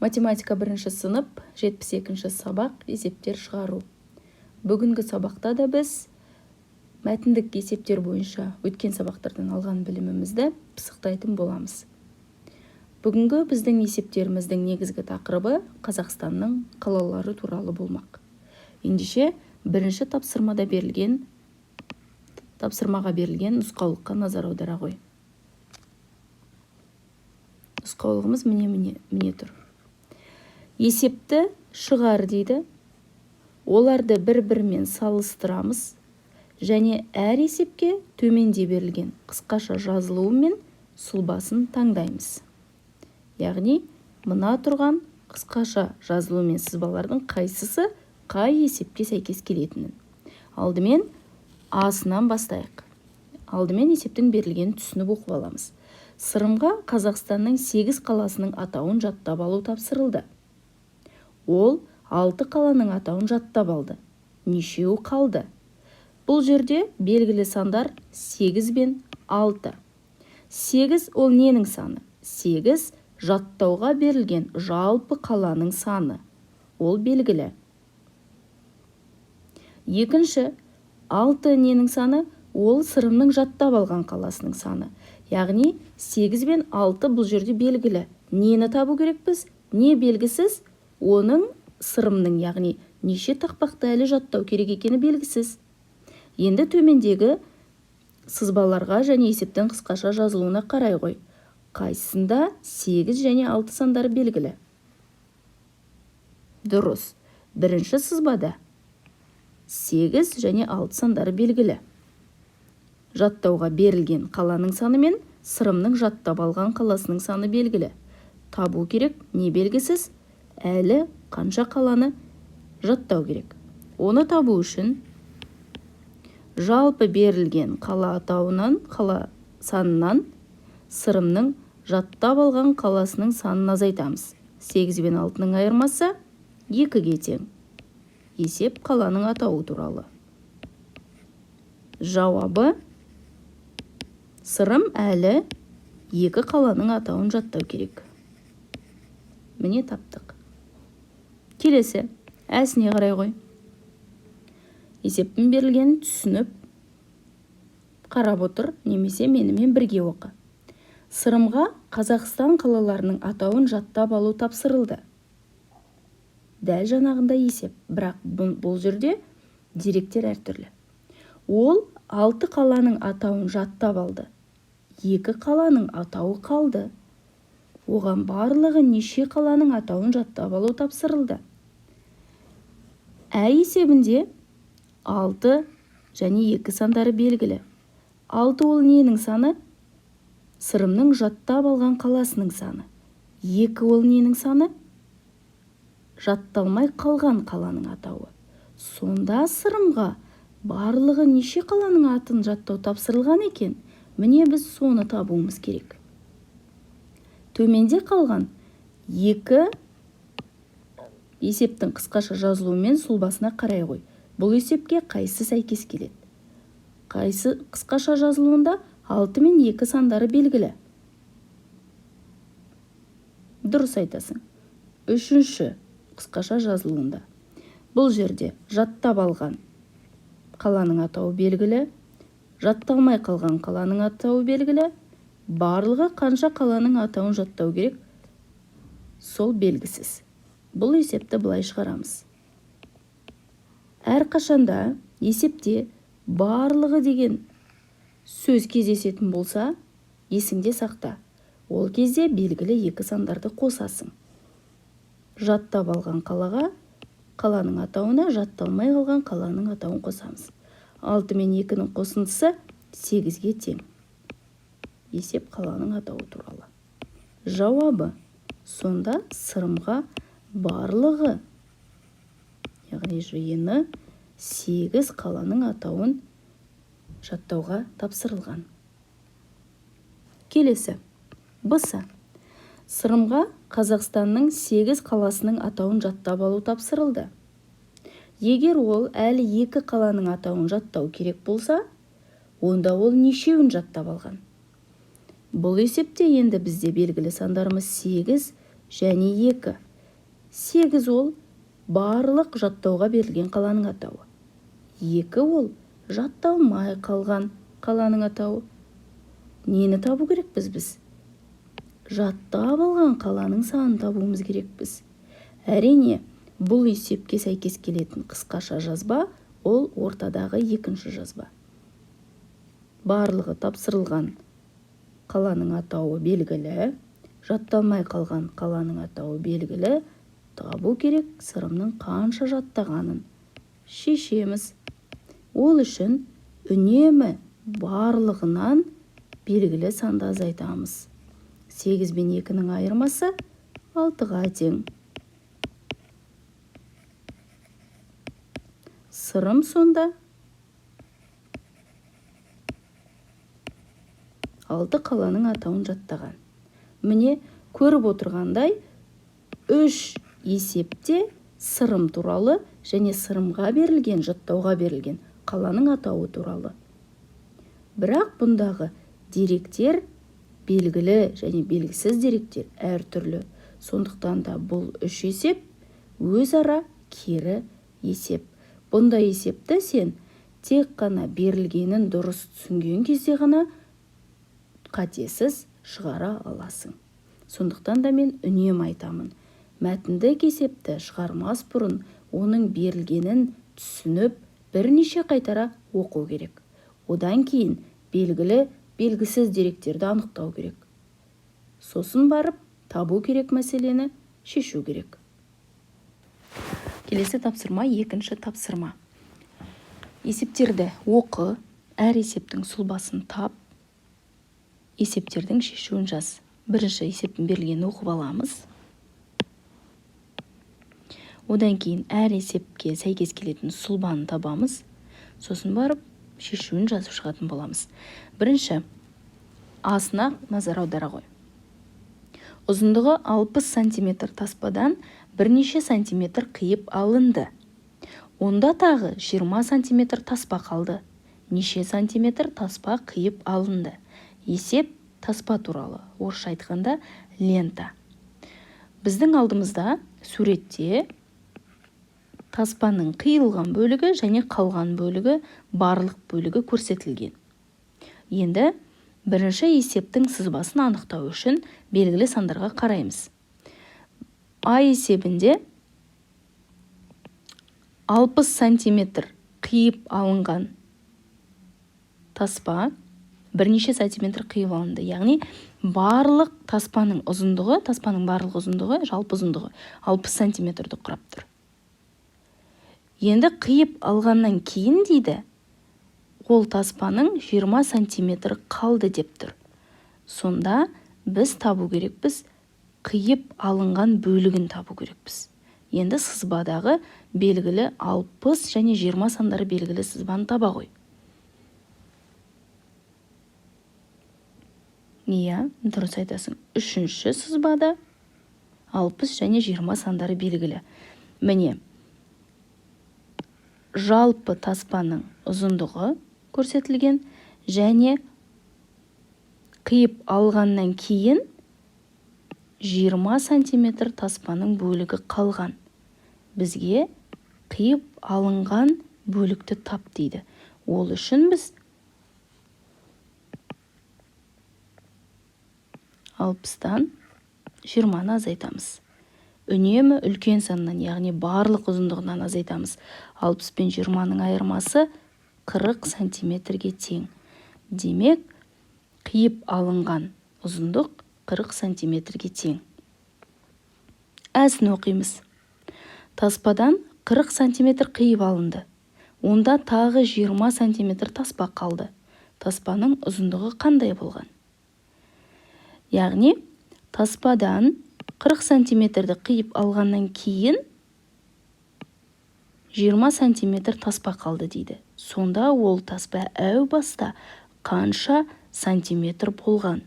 Математика, бірінші сынып, 72-ші сабақ, есептер шығару. Бүгінгі сабақта да біз мәтіндік есептер бойынша өткен сабақтардан алған білімімізді пысықтайтын боламыз. Бүгінгі біздің есептеріміздің негізгі тақырыбы Қазақстанның қалалары туралы болмақ. Ендеше, бірінші тапсырмада берілген тапсырмаға берілген нұсқаулыққа назар аудара ғой. Нұсқаулығымыз, міне, міне, міне тұр. Есепті шығар дейді. Оларды бір-бірімен салыстырамыз және әр есепке төменде берілген қысқаша жазылуы мен сұлбасын таңдаймыз. Яғни мына тұрған қысқаша жазылу мен сызбалардың қайсысы қай есепке сәйкес келетінін. Алдымен А-сынан бастайық. Алдымен есептің берілгенін түсініп, оқып аламыз. Сырымға Қазақстанның сегіз қаласының атауын жаттап алу тапсырылды. Ол алты қаланың атауын жаттап алды. Нешеуі қалды? Бұл жерде белгілі сандар 8 бен 6. 8 ол ненің саны? 8 – жаттауға берілген жалпы қаланың саны. Ол белгілі. Екінші, 6 ненің саны? Ол Сырымның жаттап алған қаласының саны. Яғни 8 бен 6 бұл жерде белгілі. Нені табу керекпіз? Не белгісіз? Оның, Сырымның, яғни неше тақпақты әлі жаттау керек екені белгісіз. Енді төмендегі сызбаларға және есептің қысқаша жазылуына қарай ғой. Қайсысында 8 және 6 сандары белгілі? Дұрыс, бірінші сызбада 8 және 6 сандары белгілі. Жаттауға берілген қаланың саны мен Сырымның жаттап алған қаласының саны белгілі. Табу керек не белгісіз? Әлі қанша қаланы жаттау керек? Оны табу үшін жалпы берілген қала атауынан, қала санынан Сырымның жаттап алған қаласының санын азайтамыз. 8 бен 6-ның айырмасы 2-ге тең. Есеп қаланың атауы туралы. Жауабы: Сырым әлі екі қаланың атауын жаттау керек. Міне, таптық. Келесі Ә-сіне қарай ғой. Есептің берілгенін түсініп, қарап отыр немесе менімен бірге оқы. Сырымға Қазақстан қалаларының атауын жаттап алу тапсырылды. Дәл жаңағындай есеп, бірақ бұл жерде деректер әртүрлі. Ол алты қаланың атауын жаттап алды. Екі қаланың атауы қалды. Оған барлығы неше қаланың атауын жаттап алу тапсырылды? Ә есебінде алты және екі сандары белгілі. Алты ол ненің саны? Сырымның жаттап алған қаласының саны. Екі ол ненің саны? Жатталмай қалған қаланың атауы. Сонда Сырымға барлығы неше қаланың атын жаттау тапсырылған екен? Міне, біз соны табуымыз керек. Төменде қалған екі есептің қысқаша жазылуы мен сұлбасына қарай ғой. Бұл есепке қайсы сәйкес келеді? Қайсы қысқаша жазылуында 6 мен 2 сандары белгілі? Дұрыс айтасың, үшінші қысқаша жазылуында. Бұл жерде жаттап алған қаланың атауы белгілі, жатталмай қалған қаланың атауы белгілі. Барлығы қанша қаланың атауын жаттау керек, сол белгісіз. Бұл есепті былай шығарамыз. Әрқашанда есепте «барлығы» деген сөз кездесетін болса, есіңде сақта, ол кезде белгілі екі сандарды қосасың. Жаттап алған қалаға, қаланың атауына жатталмай қалған қаланың атауын қосамыз. Алты мен екінің қосындысы сегізге тең. Есеп қаланың атауы туралы. Жауабы: сонда Сырымға барлығы, яғни жиыны сегіз қаланың атауын жаттауға тапсырылған. Келесі, Б-сы. Сырымға Қазақстанның сегіз қаласының атауын жаттап алу тапсырылды. Егер ол әлі екі қаланың атауын жаттау керек болса, онда ол нешеуін жаттап алған? Бұл есепте енді бізде белгілі сандарымыз 8 және 2. 8 ол барлық жаттауға берілген қаланың атауы. 2 ол жатталмай қалған қаланың атауы. Нені табу керекпіз біз? Жаттап алған қаланың санын табуымыз керекпіз. Әрине, бұл есепке сәйкес келетін қысқаша жазба ол ортадағы екінші жазба. Барлығы тапсырылған қаланың атауы белгілі, жатталмай қалған қаланың атауы белгілі. Табу керек Сырымның қанша жаттағанын. Шешеміз. Ол үшін үнемі барлығынан белгілі санды азайтамыз. 8 бен 2-нің айырмасы 6-ға тең. Сырым сонда 6 қаланың атауын жаттаған. Міне, көріп отырғандай, 3 есепте Сырым туралы және Сырымға берілген, жаттауға берілген қаланың атауы туралы. Бірақ бұндағы деректер белгілі және белгісіз деректер әртүрлі. Сондықтан да бұл 3 есеп өзара кері есеп. Бұндай есепті сен тек қана берілгенін дұрыс түсінген кезде ғана қатесіз шығара аласың. Сондықтан да мен үнемі айтамын. Мәтіндік есепті шығармас бұрын оның берілгенін түсініп, бірнеше қайтара оқу керек. Одан кейін белгілі, белгісіз деректерді анықтау керек. Сосын барып табу керек мәселені шешу керек. Келесі тапсырма, екінші тапсырма. Есептерді оқы, әр есептің сұлбасын тап, есептердің шешуін жаз. Бірінші есептің берілгенін оқып аламыз. Одан кейін әр есепке сәйкес келетін сұлбаны табамыз. Сосын барып шешуін жазып шығатын боламыз. Бірінші асына назар аудара ғой. Ұзындығы 60 сантиметр таспадан бірнеше сантиметр қиып алынды. Онда тағы 20 сантиметр таспа қалды. Неше сантиметр таспа қиып алынды? Есеп таспа туралы, орысша айтқанда лента. Біздің алдымызда суретте таспаның қиылған бөлігі және қалған бөлігі, барлық бөлігі көрсетілген. Енді бірінші есептің сызбасын анықтау үшін белгілі сандарға қараймыз. А есебінде 60 сантиметр қиып алынған таспа бірнеше сантиметр қиып алынды. Яғни барлық таспаның ұзындығы, таспаның барлық ұзындығы, жалпы ұзындығы 60 сантиметрді құрап тұр. Енді қиып алғаннан кейін дейді, ол таспаның 20 сантиметр қалды деп тұр. Сонда біз табу керекпіз, қиып алынған бөлігін табу керекпіз. Енді сызбадағы белгілі 60 және 20 сандары белгілі сызбаны таба ғой. Иә, дұрыс айтасың. Үшінші сызбада 60 және 20 сандары белгілі. Міне, жалпы таспаның ұзындығы көрсетілген және қиып алғаннан кейін 20 сантиметр таспаның бөлігі қалған. Бізге қиып алынған бөлікті тап дейді. Ол үшін біз 60-тан 20-ны азайтамыз. Үнемі үлкен саннан, яғни барлық ұзындығынан азайтамыз. 60 пен 20-ның айырмасы 40 сантиметрге тең. Демек, қиып алынған ұзындық 40 сантиметрге тең. Әсін оқимыз. Таспадан 40 сантиметр қиып алынды. Онда тағы 20 сантиметр таспа қалды. Таспаның ұзындығы қандай болған? Яғни, таспадан 40 сантиметрді қиып алғаннан кейін 20 сантиметр таспа қалды дейді. Сонда ол таспа әу баста қанша сантиметр болған?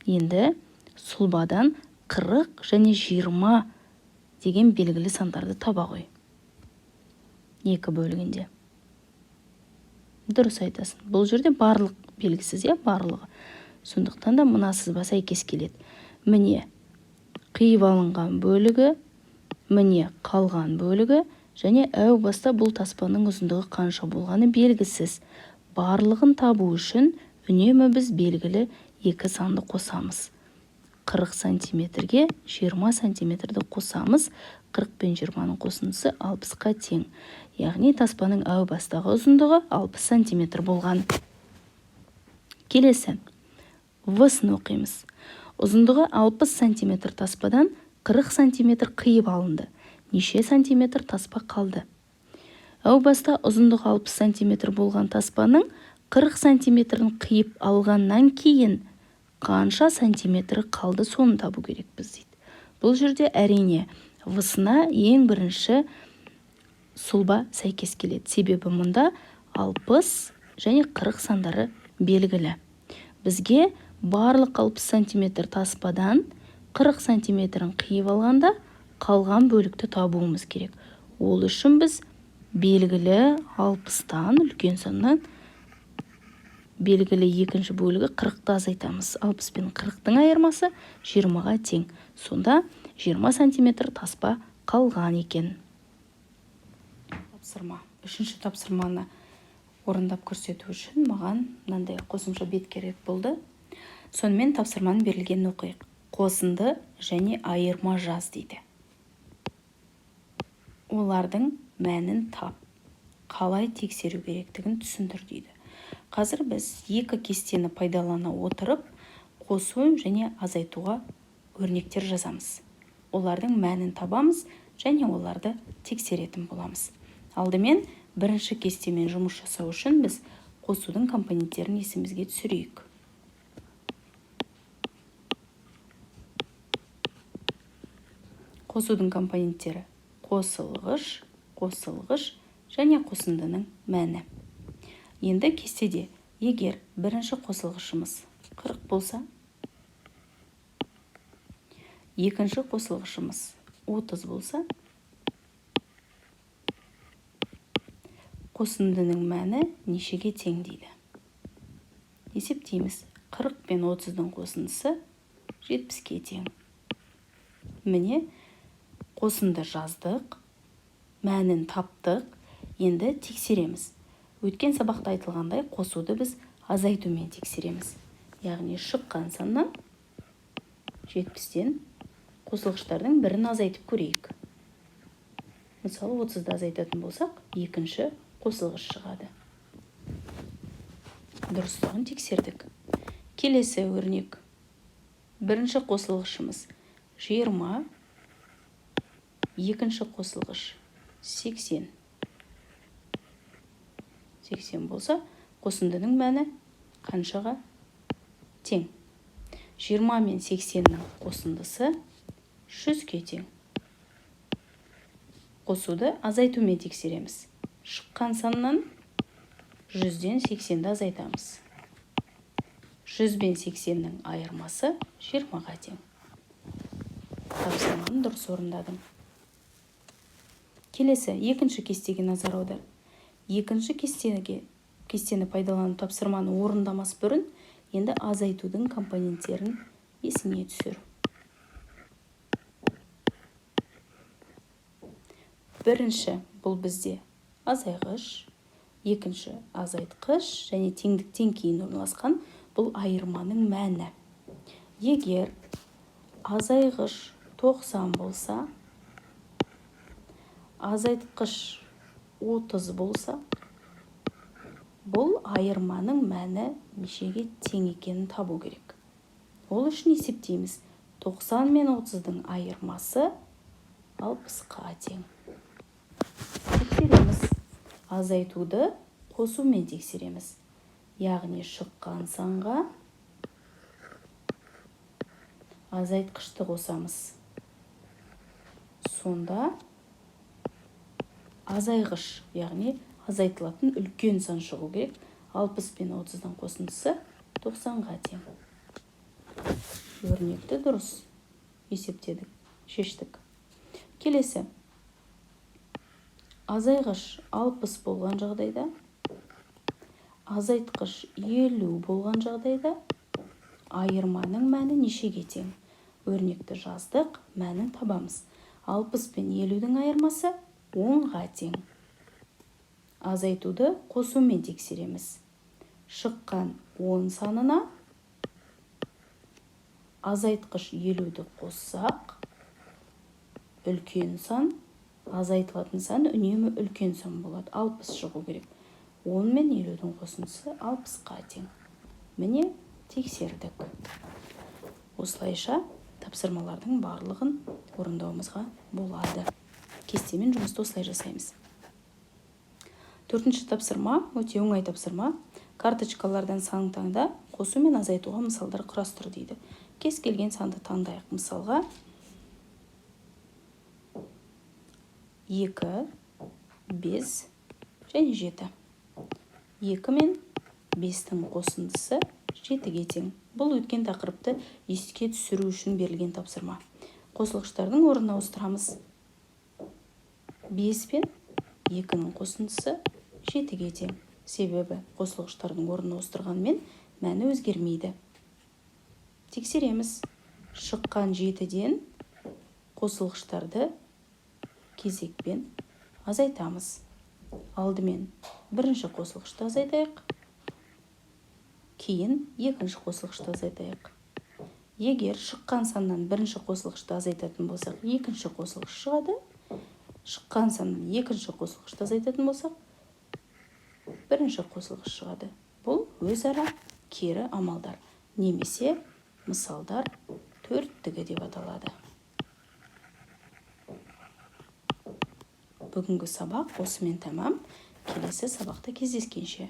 Енді сұлбадан 40 және 20 деген белгілі сандарды таба ғой. Екі бөлігінде. Дұрыс айтасың. Бұл жерде барлық белгісіз, иә, барлығы. Сондықтан да мына сызба сәйкес келеді. Міне, Қиып алынған бөлігі, міне қалған бөлігі, және әу баста бұл таспаның ұзындығы қанша болғаны белгісіз. Барлығын табу үшін үнемі біз белгілі екі санды қосамыз. 40 сантиметрге 20 сантиметрді қосамыз. 40 пен 20-ның қосындысы 60-қа тең. Яғни таспаның әу бастағы ұзындығы 60 сантиметр болған. Келесі, В-сын оқимыз. Ұзындығы 60 сантиметр таспадан 40 сантиметр қиып алынды. Неше сантиметр таспа қалды? Әу баста ұзындығы 60 сантиметр болған таспаның 40 сантиметрін қиып алғаннан кейін қанша сантиметрі қалды, соны табу керекпіз дейді. Бұл жерде әрине В-сына ең бірінші сұлба сәйкес келеді. Себебі мұнда 60 және 40 сандары белгілі. Бізге барлық 60 сантиметр таспадан 40 сантиметрін қиып алғанда қалған бөлікті табуымыз керек. Ол үшін біз белгілі 60-тан үлкен саннан белгілі екінші бөлігі 40-ты азайтамыз. 60 пен 40-тың айырмасы 20-ға тең. Сонда 20 сантиметр таспа қалған екен. Тапсырма. Үшінші тапсырманы орындап көрсету үшін маған мынандай қосымша бет керек болды. Сонымен тапсырманың берілгенін оқиық. Қосынды және айырма жаз дейді. Олардың мәнін тап. Қалай тексеру керектігін түсіндір дейді. Қазір біз екі кестені пайдалана отырып, қосу және азайтуға өрнектер жазамыз. Олардың мәнін табамыз және оларды тексеретін боламыз. Алдымен бірінші кестемен жұмыс жасау үшін біз қосудың компоненттерін есімізге түсірейік. Қосудың компоненттері қосылғыш, қосылғыш және қосындының мәні. Енді кестеде егер бірінші қосылғышымыз 40 болса, екінші қосылғышымыз 30 болса, қосындының мәні нешеге тең дейді. Есептейміз. 40 пен 30-дың қосындысы 70-ке тең. Міне, қосынды жаздық, мәнін таптық, енді тексереміз. Өткен сабақта айтылғандай, қосуды біз азайтумен тексереміз. Яғни шыққан саннан 70-тен қосылғыштардың бірін азайтып көрейік. Мысалы, 30-ды азайтатын болсақ, екінші қосылғыш шығады. Дұрыстығын тексердік. Келесі өрнек. Бірінші қосылғышымыз 20, екінші қосылғыш 80. 80 болса, қосындының мәні қаншаға тең? 20 мен 80-нің қосындысы 100-ге тең. Қосуды азайтумен тексереміз. Шыққан саннан 100-ден 80-ді азайтамыз. 100 бен 80-нің айырмасы 20-ға тең. Тапсырманы дұрыс орындадым. Келесі екінші кестеге назар аудар. Екінші кестені пайдаланып тапсырманы орындамас бұрын енді азайтудың компоненттерін есіңе түсір. Бірінші бұл бізде азайғыш, екінші азайтқыш және теңдіктен кейін орналасқан бұл айырманың мәні. Егер азайғыш 90 болса, азайтқыш 30 болса, бұл айырманың мәні нешеге тең екенін табу керек. Ол үшін есептейміз. 90 мен 30-дың айырмасы 60-қа тең. Тексереміз. Азайтуды қосумен тексереміз. Яғни шыққан санға азайтқышты қосамыз. Сонда азайғыш, яғни азайтылатын үлкен сан шығу керек. 60 пен 30-дың қосындысы 90-ға тең. Өрнекті дұрыс есептедік, шештік. Келесі. Азайғыш 60 болған жағдайда, азайтқыш 50 болған жағдайда айырманың мәні нешеге тең? Өрнекті жаздық, мәнін табамыз. 60 пен 50-дің айырмасы 10-ға тең. Азайтуды қосумен тексереміз. Шыққан 10 санына азайтқыш 50-ді қоссақ, үлкен сан, азайтылатын сан үнемі үлкен сан болады. 60 шығу керек. 10 мен 50-дің қосындысы 60-қа тең. Міне, тексердік. Осылайша тапсырмалардың барлығын орындауымызға болады. Кестемен жұмысты осылай жасаймыз. Төртінші тапсырма, өте оңай тапсырма. Карточкалардан сан таңда, қосу мен азайтуға мысалдар құрастыр дейді. Кез келген санды таңдайық. Мысалға 2, 5 және 7. 2 мен 5-тің қосындысы 7-ге тең. Бұл өткен тақырыпты еске түсіру үшін берілген тапсырма. Қосылғыштардың орнын ауыстырамыз. 5 пен 2-нің қосындысы 7-ге тең. Себебі қосылғыштардың орнын ауыстырғанмен мәні өзгермейді. Тексереміз. Шыққан 7-ден қосылғыштарды кезекпен азайтамыз. Алдымен бірінші қосылғышты азайтайық, кейін екінші қосылғышты азайтайық. Егер шыққан саннан бірінші қосылғышты азайтатын болсақ, екінші қосылғыш шығады. Шыққан саннан екінші қосылғышты азайтатын болсақ, бірінші қосылғыш шығады. Бұл өзара кері амалдар немесе мысалдар төрттігі деп аталады. Бүгінгі сабақ осымен тәмам. Келесі сабақта кездескенше.